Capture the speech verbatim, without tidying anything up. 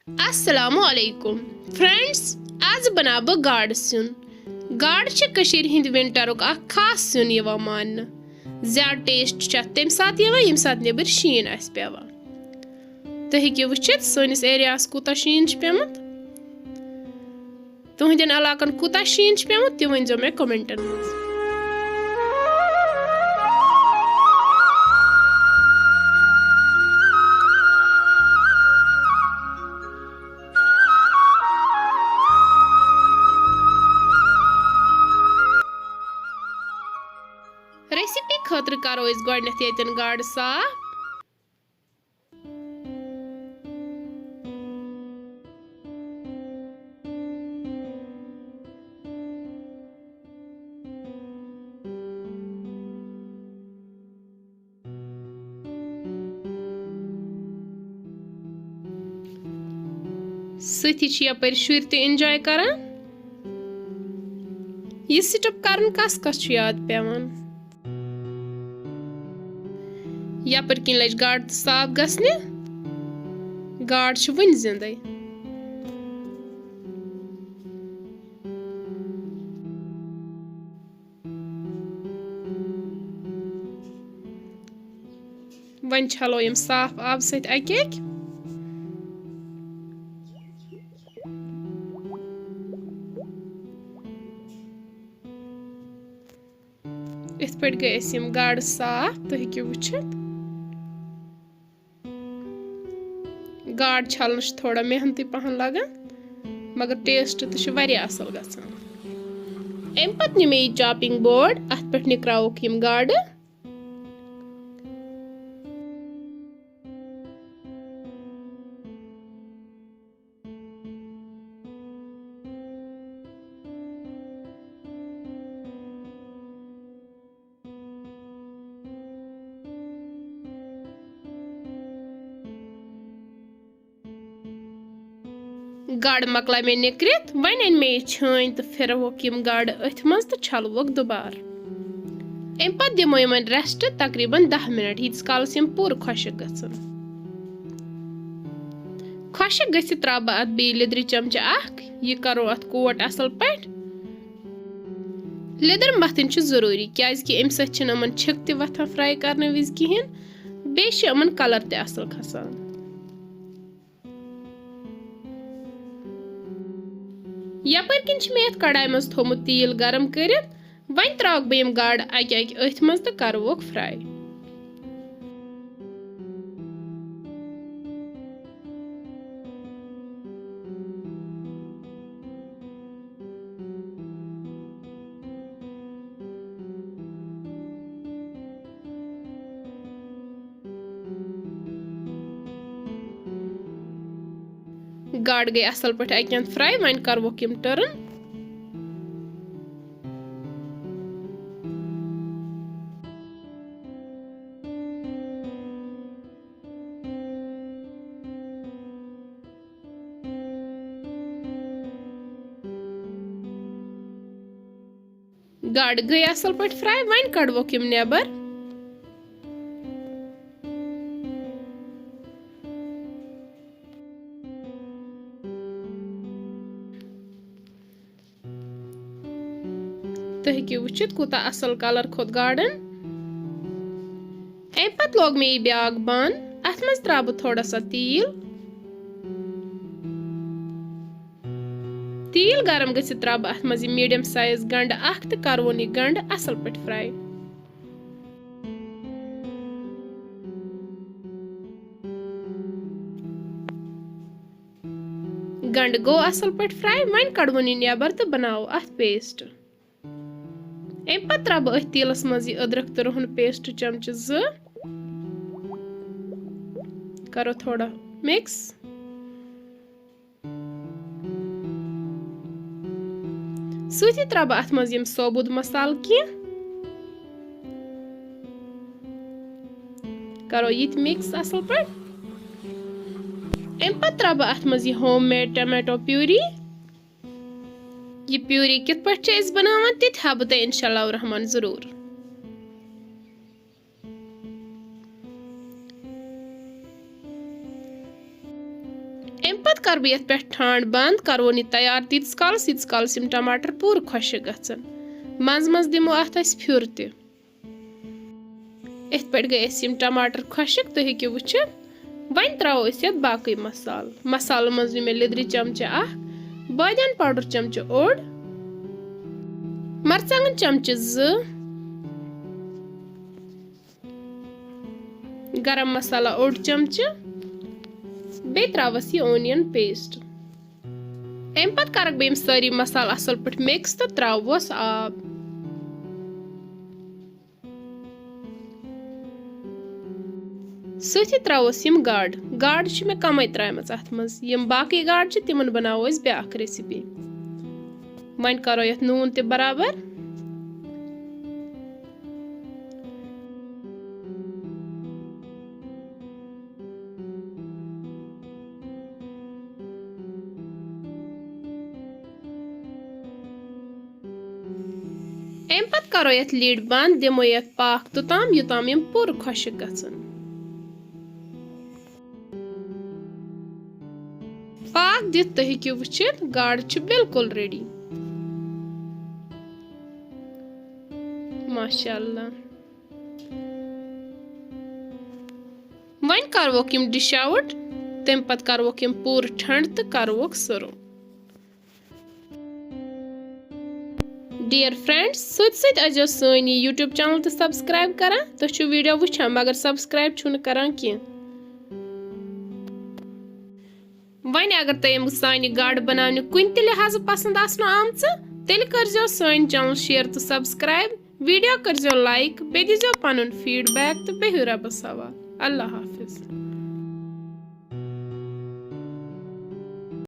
السلام علیکم فرینڈز، آز بناو بہٕ گاڈٕ سیُن۔ گاڈٕ چھِ کٔشیٖرِ ہِنٛدِ ونٹرُک اکھ خاص سیُن یِوان ماننہٕ۔ زیادٕ ٹیسٹ چھُ اَتھ تَمہِ ساتہٕ یِوان، ییٚمہِ ساتہٕ نیٚبٕرۍ شیٖن آسہِ پٮ۪وان۔ تُہۍ ہیٚکِو وٕچھِتھ سٲنِس ایریاہَس کوٗتاہ شیٖن چھُ پیوٚمُت۔ تُہنٛدٮ۪ن علاقن کوٗتاہ شیٖن چھُ پیوٚمُت، تہِ ؤنۍزیو مےٚ کمنٹن منٛز۔ ریسیپی خٲطرٕ کرو أسۍ گۄڈٕنیتھ ییٚتٮ۪ن گاڈٕ صاف۔ سۭتی چھِ یپٲرۍ شُرۍ تہِ انجوے کران۔ یہِ سٹپ کرُن کس کس چھُ یاد پٮ۪وان؟ یپٲرۍ کِنۍ لٔج گاڈٕ تہٕ صاف گژھنہِ۔ گاڈ چھِ وُنہِ زِندَے۔ وۄنۍ چھلو یِم صاف آبہٕ سۭتۍ اَکہِ اَکہِ۔ یِتھ پٲٹھۍ گٔے اَسہِ یِم گاڈٕ صاف، تُہۍ ہیٚکِو وٕچھِتھ۔ گاڈ چھلنَس چھِ تھوڑا محنتٕے پَہَن لَگان، مگر ٹیسٹ تہِ چھُ واریاہ اَصٕل گژھان۔ اَمہِ پَتہٕ نِمے یہِ چاپِنگ بورڈ، اَتھ پٮ۪ٹھ نِکراوُکھ یِم گاڈٕ۔ گاڈٕ مۄکلایہِ مےٚ نِکرِتھ، وۄنۍ أنۍ مےٚ یہِ چھٲنۍ تہٕ پھِروُکھ یِم گاڈٕ أتھۍ منٛز تہٕ چھلوُکھ دُبارٕ۔ اَمہِ پتہٕ دِمو یِمن ریسٹ تقریباً دَہ منٹ، ییٖتِس کالس یِم پوٗرٕ خۄشٕک گژھن۔ خۄشٕک گٔژھِتھ ترٛاوٕ بہٕ اَتھ بیٚیہِ لیٚدرِ چمچہٕ اکھ۔ یہِ کرو اَتھ کوٹ اَصٕل پٲٹھۍ۔ لیٚدٕر مَتھٕنۍ چھِ ضروٗری، کیازِ کہِ اَمہِ سۭتۍ چھِنہٕ یِمن چھِکھ تہِ وۄتھان فراے کرنہٕ وِزِ کِہیٖنۍ، بیٚیہِ چھِ یِمن کلر تہِ اَصٕل کھسان۔ یپٲرۍ کِنۍ چھِ مےٚ یَتھ کڑایہِ منٛز تھوٚومُت تیٖل گرم کٔرِتھ۔ وۄنۍ ترٛاوَکھ بہٕ یِم گاڈٕ اَکہِ اَکہِ أتھۍ منٛز تہٕ کروُکھ فراے۔ گاڈٕ گٔے اَصٕل پٲٹھۍ اَکہِ اَندٕ فراے، وۄنۍ کَروکھ یِم ٹٔرٕن۔ گاڈٕ گٔے اَصٕل پٲٹھۍ فراے، وۄنۍ کَڑوکھ یِم نٮ۪بر۔ تُہۍ ہیٚکِو وٕچھِتھ، کوٗتاہ اَصٕل کَلر کھوٚت گاڈَن۔ اَمہِ پَتہٕ لوگ مےٚ یہِ بیٛاکھ بان۔ اَتھ منٛز ترٛاوٕ بہٕ تھوڑا سا تیٖل۔ تیٖل گرم گٔژھِتھ ترٛاوٕ بہٕ اَتھ منٛز یہِ میٖڈیم سایز گنٛڈٕ اَکھ تہٕ کَرٕوُن یہِ گنٛڈٕ اَصٕل پٲٹھۍ فراے۔ گنٛڈٕ گوٚو اَصٕل پٲٹھۍ فراے، وۄنۍ کَڑٕوُن یہِ نٮ۪بر تہٕ بَناوو اَتھ پیسٹ۔ اَمہِ پَتہٕ ترٛاوٕ بہٕ أتھۍ تیٖلَس منٛز یہِ أدرَک تہٕ رُہُن پیسٹ چمچہٕ زٕ۔ کَرو تھوڑا مِکس۔ سۭتی ترٛاوٕ بہٕ اَتھ منٛز یِم ثوبوٗت مصالہٕ کینٛہہ۔ کَرو یہِ تہِ مِکس اَصٕل پٲٹھۍ۔ اَمہِ پَتہٕ ترٛاوٕ بہٕ اَتھ منٛز یہِ ہوم میڈ ٹمیٹو پیوٗری۔ یہِ پیوٗری کِتھ پٲٹھۍ چھِ أسۍ بَناوان، تہِ تہِ ہاوٕ بہٕ تۄہہِ اِنشاء اللہ الرحمن ضروٗر۔ اَمہِ پَتہٕ کَرٕ بہٕ یَتھ پٮ۪ٹھ ٹھانٛڈ بنٛد، کَرٕ وون یہِ تیار تیٖتِس کالَس، ییٖتِس کالَس یِم ٹماٹر پوٗرٕ خۄشٕک گژھن۔ منٛزٕ منٛزٕ دِمو اَتھ أسۍ پھیُر تہِ۔ یِتھ پٲٹھۍ گٔے اَسہِ یِم ٹماٹر خۄشٕک، تُہۍ ہیٚکِو وٕچھِتھ۔ وۄنۍ ترٛاوو أسۍ یَتھ باقٕے مصالہٕ۔ مصالہٕ منٛز نیوٗ مےٚ لیٚدرِ چمچہٕ اکھ، بٲدیان پاوڈر چمچہٕ اوٚڑ، مرژٕوانٛگن چمچہٕ زٕ، گرم مسالہ اوٚڑ چمچہٕ، بیٚیہِ ترٛاوَس یہِ اونین پیسٹ۔ اَمہِ پتہٕ کرکھ بہٕ یِم سٲری مسالہٕ اَصٕل پٲٹھۍ مِکس تہٕ ترٛاووس آب۔ سۭتی ترٛاووس یِم گاڈٕ۔ گاڈٕ چھِ مےٚ کمٕے ترٛایمَژٕ اَتھ منٛز۔ یِم باقٕے گاڈٕ چھِ، تِمن بناوو أسۍ بیٛاکھ ریسیپی۔ وۄنۍ کرو یَتھ نوٗن تہِ برابر۔ اَمہِ پتہٕ کرو یَتھ lid بنٛد، دِمو یَتھ پاکھ توٚتام، یوٚتام یِم پوٗرٕ خۄشٕک گژھن۔ پاکھ دِتھ تُہۍ ہیٚکِو وٕچھِتھ، گاڈٕ چھِ بالکل ready۔ ماشاء اللہ۔ وۄنۍ کروکھ یِم dish out، تَمہِ پتہٕ کروکھ یِم پوٗرٕ ٹھنڈٕ تہٕ کروکھ serve۔ Dear friends، سۭتۍ سۭتۍ ٲسۍزیو سٲنۍ یہِ YouTube channel تہِ subscribe کران۔ تُہۍ چھِو video وٕچھان مگر subscribe چھِو نہٕ کران کینٛہہ۔ وۄنۍ اگر تۄہہِ یِم سانہِ گاڈٕ بناونہِ کُنہِ تہِ لحاظہٕ پسند آسنو آمژٕ، تیٚلہِ کٔرزیو سٲنۍ channel share تہٕ subscribe، video کٔرزیو like، بیٚیہِ دیٖزیو پنُن feedback تہٕ بِہِو رۄبس حوالہٕ۔ اللہ حافظ۔